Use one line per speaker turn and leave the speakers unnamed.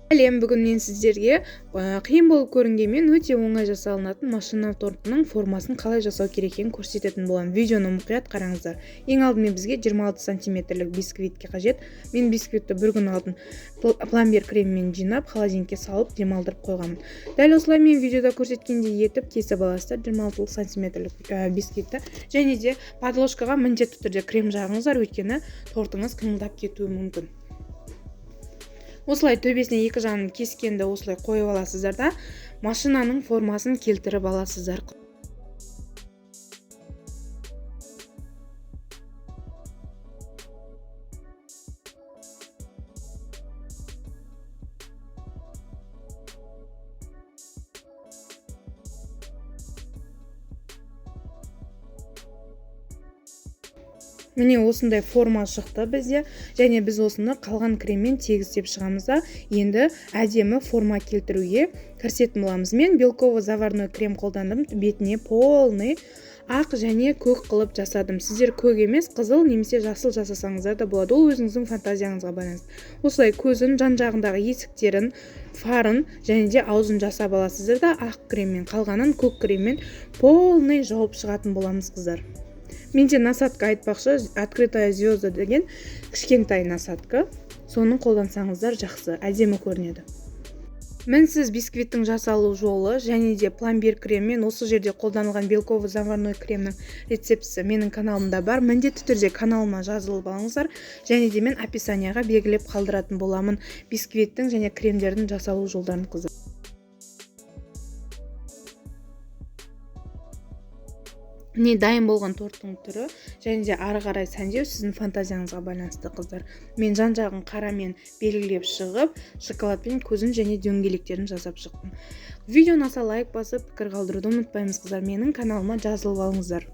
Сәлем, бүгін мен сіздерге қиын болып көрінгенмен өте оңай жасалынатын машина тортының формасын қалай жасау керек екенін көрсететін боламын. Видеоны мұқият қараңыздар. Ең алдымен бізге 26 сантиметрлік бисквитке қажет. Мен бисквитті бір күн алдын пломбир кремімен жинап, холодильникке салып демалдырып қойғанмын. Дәл осылай мен видеода көрсеткендей етіп кесіп аласыздар 26 сантиметрлік бисквитті. Және де подложкаға міндетті түрде крем жағыңыздар, өйткені тортыңыз қимылдап кетуі мүмкін. Осылай төбесіне екі жағын кескенді осылай қойып аласыздар да, машинаның формасын келтіріп аласыздар. Міне осындай форма шықты бізде, және біз осыны қалған креммен тегістеп шығамыз да, енді әдемі форма келтіруге кірісетін боламыз. Мен белково-заварной крем қолдандым, бетіне полный ақ және көк қылып жасадым. Сіздер көк емес, қызыл немесе жасыл жасасаңыздар да болады, ол өзіңіздің фантазияңызға байланысты. Осылай көзін, жан жағындағы есіктерін, фарын және де аузын жасап аласыздар да, ақ креммен, қалғанын көк креммен полный жауып шығатын боламыз, қыздар. Менде насадка айтпақшы, открытая звезда деген кішкентай насадка, соны қолдансаңыздар жақсы, әдемі көрінеді. Мінсіз бисквиттің жасалу жолы және де пломбир креммен осы жерде қолданылған белково-заварной кремнің рецептісі менің каналымда бар. Міндетті түрде каналыма жазылып алыңыздар, және де мен описанияға белгілеп қалдыратын боламын бисквиттің және кремдердің жасалу жолдарын, қыздар. Міне дайын болған торттың түрі, және де ары қарай сәндеу сіздің фантазияңызға байланысты, қыздар. Мен жан жағын қарамен белгілеп шығып, шоколадпен көзін және дөңгелектерін жасап шықтым. Видеоны аса лайк басып, пікір қалдыруды ұмытпаймыз, қыздар. Менің каналыма жазылып алыңыздар.